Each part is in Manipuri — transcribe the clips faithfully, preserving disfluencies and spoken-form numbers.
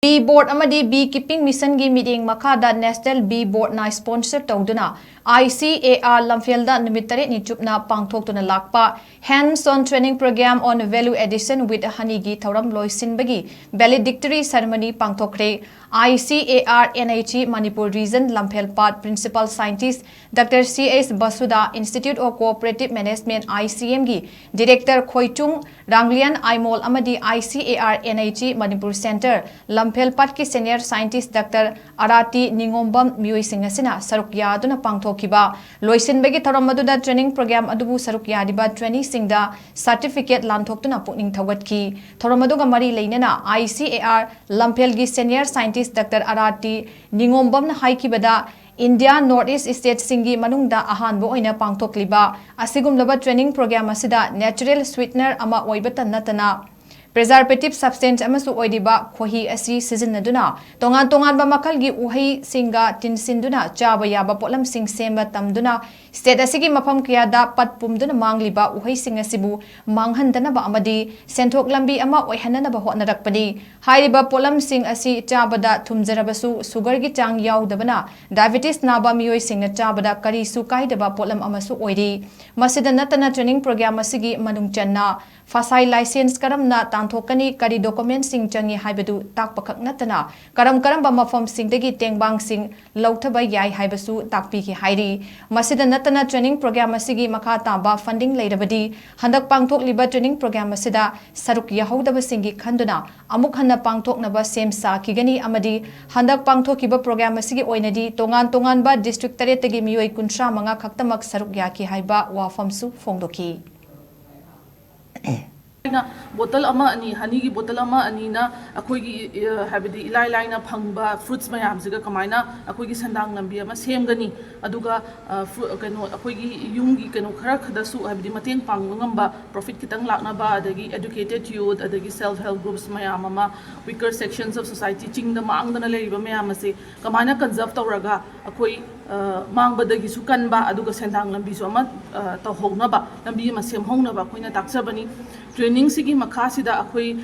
Bee Board ꯑꯃꯗꯤ Bee Keeping Mission ꯒꯤ ꯃꯤꯠꯌꯦꯡ ꯃꯈꯥꯗ National Bee Board ꯅ sponsor ꯇꯧꯗꯨꯅ I C A R ꯂꯝꯐꯦꯜꯗ ꯅꯨꯃꯤꯠ ꯇꯔꯦꯠꯅꯤ ꯆꯨꯞꯅ ꯄꯥꯡꯊꯣꯛꯇꯨꯅ ꯂꯥꯛꯄ Hands-on Training Program on Value Addition with Honey ꯒꯤ ꯊꯧꯔꯝ ꯂꯣꯏꯁꯤꯟꯕꯒꯤ valedictory ceremony ꯄꯥꯡꯊꯣꯛꯈ꯭ꯔꯦ꯫ I C A R N H E Manipur Region ꯂꯝꯐꯦꯜ ꯄꯥꯠ Principal Scientist Doctor C H Basuda, Institute of Cooperative Management, I C M ꯒꯤ Director ꯈꯣꯏꯆꯨꯡ ꯔꯥꯡꯂꯤꯌꯥꯟ ꯑꯥꯏꯃꯣꯜ ꯑꯃꯗꯤ I C A R N H E Manipur Centre ꯂꯝꯐꯦꯜ ꯄꯥꯠꯀꯤ Senior Scientist Doctor ꯑꯔꯥꯇꯤ ꯅꯤꯉꯣꯝꯕꯝ ꯃꯤꯑꯣꯏꯁꯤꯡ ꯑꯁꯤꯅ ꯁꯔꯨꯛ ꯌꯥꯗꯨꯅ ꯄꯥꯡꯊꯣꯛꯈꯤꯕ ꯂꯣꯏꯁꯤꯟꯕꯒꯤ ꯊꯧꯔꯝ ꯑꯗꯨꯗ training program ꯑꯗꯨꯕꯨ ꯁꯔꯨꯛ ꯌꯥꯔꯤꯕ traineeꯁꯤꯡꯗ certificate ꯂꯥꯟꯊꯣꯛꯇꯨꯅ ꯄꯨꯛꯅꯤꯡ ꯊꯧꯒꯠꯈꯤ꯫ ꯊꯧꯔꯝ ꯑꯗꯨꯒ ꯃꯔꯤ ꯂꯩꯅꯅ I C A R ꯂꯝꯐꯦꯜꯒꯤ Senior Scientist Doctor ꯑꯔꯥꯇꯤ ꯅꯤꯉꯣꯝꯕꯝꯅ ꯍꯥꯏꯈꯤꯕꯗ, India North East stateꯁꯤꯡꯒꯤ ꯃꯅꯨꯡꯗ ꯑꯍꯥꯟꯕ ꯑꯣꯏꯅ ꯄꯥꯡꯊꯣꯛꯂꯤꯕ ꯑꯁꯤꯒꯨꯝꯂꯕ training program ꯑꯁꯤꯗ natural sweetener ꯑꯃ ꯑꯣꯏꯕꯇ ꯅꯠꯇꯅ, preservative substance ꯑꯃꯁꯨ ꯑꯣꯏꯔꯤꯕ ꯈꯣꯍꯤ ꯑꯁꯤ ꯁꯤꯖꯤꯟꯅꯗꯨꯅ ꯇꯣꯉꯥꯟ ꯇꯣꯉꯥꯟꯕ ꯃꯈꯜꯒꯤ ꯎꯍꯩꯁꯤꯡꯒ ꯇꯤꯟꯁꯤꯟꯗꯨꯅ ꯆꯥꯕ ꯌꯥꯕ ꯄꯣꯠꯂꯝꯁꯤꯡ ꯁꯦꯝꯕ ꯇꯝꯗꯨꯅ state ꯑꯁꯤꯒꯤ ꯃꯐꯝ ꯀꯌꯥꯗ ꯄꯠ ꯄꯨꯝꯗꯨꯅ ꯃꯥꯡꯂꯤꯕ ꯎꯍꯩꯁꯤꯡ ꯑꯁꯤꯕꯨ ꯃꯥꯡꯍꯟꯗꯅꯕ ꯑꯃꯗꯤ ꯁꯦꯟꯊꯣꯛ ꯂꯝꯕꯤ ꯑꯃ ꯑꯣꯏꯍꯟꯅꯅꯕ ꯍꯣꯠꯅꯔꯛꯄꯅꯤ꯫ ꯍꯥꯏꯔꯤꯕ ꯄꯣꯠꯂꯝꯁꯤꯡ ꯑꯁꯤ ꯆꯥꯕꯗ ꯊꯨꯝꯖꯔꯕꯁꯨ sugarꯒꯤ ꯆꯥꯡ ꯌꯥꯎꯗꯕꯅ diabetes ꯅꯥꯕ ꯃꯤꯑꯣꯏꯁꯤꯡꯅ ꯆꯥꯕꯗ ꯀꯔꯤꯁꯨ ꯀꯥꯏꯗꯕ ꯄꯣꯠꯂꯝ ꯑꯃꯁꯨ ꯑꯣꯏꯔꯤ꯫ ꯃꯁꯤꯗ ꯅꯠꯇꯅ training program ꯑꯁꯤꯒꯤ ꯃꯅꯨꯡ ꯆꯟꯅ ꯐꯁꯥꯏ license ꯀꯔꯝꯅ ꯇꯥꯟꯊꯣꯛꯀꯅꯤ, ꯀꯔꯤ documentꯁꯤꯡ ꯆꯪꯏ ꯍꯥꯏꯕꯗꯨ ꯇꯥꯛꯄꯈꯛ ꯅꯠꯇꯅ ꯀꯔꯝ ꯀꯔꯝꯕ ꯃꯐꯝꯁꯤꯡꯗꯒꯤ ꯇꯦꯡꯕꯥꯡꯁꯤꯡ ꯂꯧꯊꯕ ꯌꯥꯏ ꯍꯥꯏꯕꯁꯨ ꯇꯥꯛꯄꯤꯒꯦ ꯍꯥꯏꯔꯤ꯫ ꯃꯁꯤꯗ ꯅꯠꯇꯅ training program ꯑꯁꯤꯒꯤ ꯃꯈꯥ ꯇꯥꯕ funding ꯂꯩꯔꯕꯗꯤ ꯍꯟꯗꯛ ꯄꯥꯡꯊꯣꯛꯂꯤꯕ training program ꯑꯁꯤꯗ ꯁꯔꯨꯛ ꯌꯥꯍꯧꯗꯕꯁꯤꯡꯒꯤ ꯈꯟꯗꯨꯅ ꯑꯃꯨꯛ ꯍꯟꯅ ꯄꯥꯡꯊꯣꯛꯅꯕ ꯁꯦꯝ ꯁꯥꯈꯤꯒꯅꯤ ꯑꯃꯗꯤ ꯍꯟꯗꯛ ꯄꯥꯡꯊꯣꯛꯈꯤꯕ program ꯑꯁꯤꯒꯤ ꯑꯣꯏꯅꯗꯤ ꯇꯣꯉꯥꯟ ꯇꯣꯉꯥꯟꯕ district ꯇꯔꯦꯠꯇꯒꯤ ꯃꯤꯑꯣꯏ ꯀꯨꯟꯊ꯭ꯔꯥ ꯃꯉꯥ ꯈꯛꯇꯃꯛ ꯁꯔꯨꯛ ꯌꯥꯈꯤ ꯍꯥꯏꯕ ꯋꯥꯐꯝꯁꯨ ꯐꯣꯡꯗꯣꯛꯈꯤ꯫ ꯑꯩꯅ bottle ꯑꯃ ꯑꯅꯤ, honeyꯒꯤ bottle ꯑꯃ ꯑꯅꯤꯅ ꯑꯩꯈꯣꯏꯒꯤ, ꯑ, ꯍꯥꯏꯕꯗꯤ ꯏꯂꯥꯏ ꯂꯥꯏꯅ ꯐꯪꯕ fruits ꯃꯌꯥꯝꯁꯤꯒ ꯀꯃꯥꯏꯅ ꯑꯩꯈꯣꯏꯒꯤ ꯁꯦꯟꯗꯥꯡ ꯂꯝꯕꯤ ꯑꯃ ꯁꯦꯝꯒꯅꯤ, ꯑꯗꯨꯒ, ꯑ, ꯐ꯭ꯔꯨ-, ꯀꯩꯅꯣ, ꯑꯩꯈꯣꯏꯒꯤ ꯌꯨꯝꯒꯤ ꯀꯩꯅꯣ ꯈꯔ ꯈꯛꯇꯁꯨ, ꯍꯥꯏꯕꯗꯤ ꯃꯇꯦꯡ ꯄꯥꯡꯕ ꯉꯝꯕ, profit ꯈꯤꯇꯪ ꯂꯥꯛꯅꯕ, ꯑꯗꯒꯤ educated youth, ꯑꯗꯒꯤ self help groups ꯃꯌꯥꯝ ꯑꯃ, weaker sections of society, ꯆꯤꯡꯗ ꯃꯥꯡꯗꯅ ꯂꯩꯔꯤꯕ ꯃꯌꯥꯝ ꯑꯁꯦ ꯀꯃꯥꯏꯅ conserve ꯇꯧꯔꯒ ꯑꯩꯈꯣꯏ ꯃꯥꯡꯕꯗꯒꯤꯁꯨ ꯀꯟꯕ, ꯑꯗꯨꯒ ꯁꯦꯟꯗꯥꯡ ꯂꯝꯕꯤꯁꯨ ꯑꯃ ꯇꯧꯍꯧꯅꯕ, ꯂꯝꯕꯤ ꯑꯃ ꯁꯦꯝꯍꯧꯅꯕ ꯑꯩꯈꯣꯏꯅ ꯇꯥꯛꯆꯕꯅꯤ꯫ ꯇ꯭ꯔꯦꯅꯤꯡꯁꯤꯒꯤ ꯃꯈꯥꯁꯤꯗ ꯑꯩꯈꯣꯏ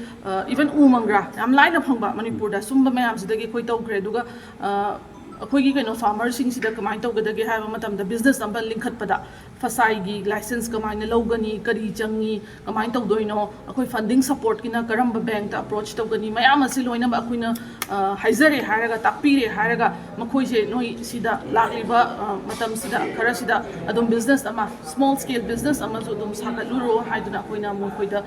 ꯏꯚꯟ ꯎ ꯃꯪꯒ꯭ꯔꯥ, ꯌꯥꯝ ꯂꯥꯏꯅ ꯐꯪꯕ ꯃꯅꯤꯄꯨꯔꯗ, ꯁꯨꯝꯕ ꯃꯌꯥꯝꯁꯤꯗꯒꯤ ꯑꯩꯈꯣꯏ ꯇꯧꯈ꯭ꯔꯦ꯫ ꯑꯗꯨꯒ ꯑꯩꯈꯣꯏꯒꯤ ꯀꯩꯅꯣ ꯐꯥꯔꯃꯔꯁꯤꯡꯁꯤꯗ ꯀꯃꯥꯏꯅ ꯇꯧꯒꯗꯒꯦ ꯍꯥꯏꯕ ꯃꯇꯝꯗ, ꯕꯤꯖꯤꯅꯦꯁ ꯑꯃ ꯂꯤꯡꯈꯠꯄꯗ ꯐꯁꯥꯏꯒꯤ ꯂꯥꯏꯁꯦꯟꯁ ꯀꯃꯥꯏꯅ ꯂꯧꯒꯅꯤ, ꯀꯔꯤ ꯆꯪꯉꯤ, ꯀꯃꯥꯏꯅ ꯇꯧꯗꯣꯏꯅꯣ, ꯑꯩꯈꯣꯏ ꯐꯟꯗꯤꯡ ꯁꯄꯣꯔꯠꯀꯤꯅ ꯀꯔꯝꯕ ꯕꯦꯡꯛꯇ ꯑꯄ꯭ꯔꯣꯆ ꯇꯧꯒꯅꯤ, ꯃꯌꯥꯝ ꯑꯁꯤ ꯂꯣꯏꯅꯃꯛ ꯑꯩꯈꯣꯏꯅ ꯍꯥꯏꯖꯔꯦ ꯍꯥꯏꯔꯒ, ꯇꯥꯛꯄꯤꯔꯦ ꯍꯥꯏꯔꯒ, ꯃꯈꯣꯏꯁꯦ ꯅꯣꯏ ꯁꯤꯗ ꯂꯥꯛꯂꯤꯕ ꯃꯇꯝꯁꯤꯗ ꯈꯔꯁꯤꯗ ꯑꯗꯨꯝ ꯕꯤꯖꯤꯅꯦꯁ ꯑꯃ, ꯁ꯭ꯃꯣꯜ ꯁ꯭ꯀꯦꯜ ꯕꯤꯖꯤꯅꯦꯁ ꯑꯃꯁꯨ ꯑꯗꯨꯝ ꯁꯥꯒꯠꯂꯨꯔꯣ ꯍꯥꯏꯗꯨꯅ ꯑꯩꯈꯣꯏꯅ ꯃꯈꯣꯏꯗ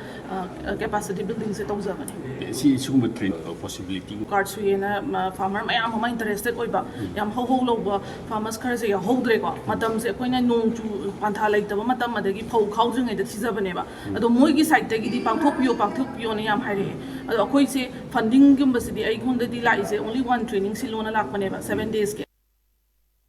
ꯀꯦꯄꯥꯁꯤꯇꯤ ꯕꯤꯜꯗꯤꯡꯁꯦ ꯇꯧꯖꯕꯅꯤ꯫ ꯁꯤ ꯁꯤꯒꯨꯝꯕ ꯇ꯭ꯔꯦꯟ ꯄꯣꯁꯤꯕꯤꯂꯤꯇꯤ꯫ ꯀꯥꯔꯗꯁꯨ ꯍꯦꯟꯅ ꯐꯥꯔꯃꯔ ꯃꯌꯥꯝ ꯑꯃ ꯏꯟꯇꯔꯦꯁꯇꯦꯠ ꯑꯣꯏꯕ, ꯌꯥꯝ ꯍꯧ ꯍꯧ ꯂꯧꯕ ꯐꯥꯔꯃꯔꯁ ꯈꯔꯁꯦ ꯌꯥꯎꯍꯧꯗ꯭ꯔꯦꯀꯣ꯫ ꯃꯇꯝꯁꯦ ꯑꯩꯈꯣꯏꯅ ꯅꯣꯡ ꯆꯨ ꯄꯥꯟꯊꯥ ꯂꯩꯇꯕ ꯃꯇꯝ, ꯑꯗꯒꯤ ꯐꯧ ꯈꯥꯎꯗ꯭ꯔꯤꯉꯩꯗ ꯊꯤꯖꯕꯅꯦꯕ꯫ ꯑꯗꯣ ꯃꯣꯏꯒꯤ ꯁꯥꯏꯠꯇꯒꯤꯗꯤ ꯄꯥꯡꯊꯣꯛꯄꯤꯌꯣ, ꯄꯥꯡꯊꯣꯛꯄꯤꯌꯣꯅ ꯌꯥꯝ ꯍꯥꯏꯔꯛꯑꯦ꯫ ꯑꯗꯣ ꯑꯩꯈꯣꯏꯁꯦ ꯐꯟꯗꯤꯡꯒꯨꯝꯕꯁꯤꯗꯤ ꯑꯩꯉꯣꯟꯗꯗꯤ ꯂꯥꯛꯏꯁꯦ only one training ꯁꯤꯜꯂꯣꯅ ꯂꯥꯛꯄꯅꯦꯕ, ꯁꯚꯦꯟ ꯗꯦꯖꯀꯤ꯫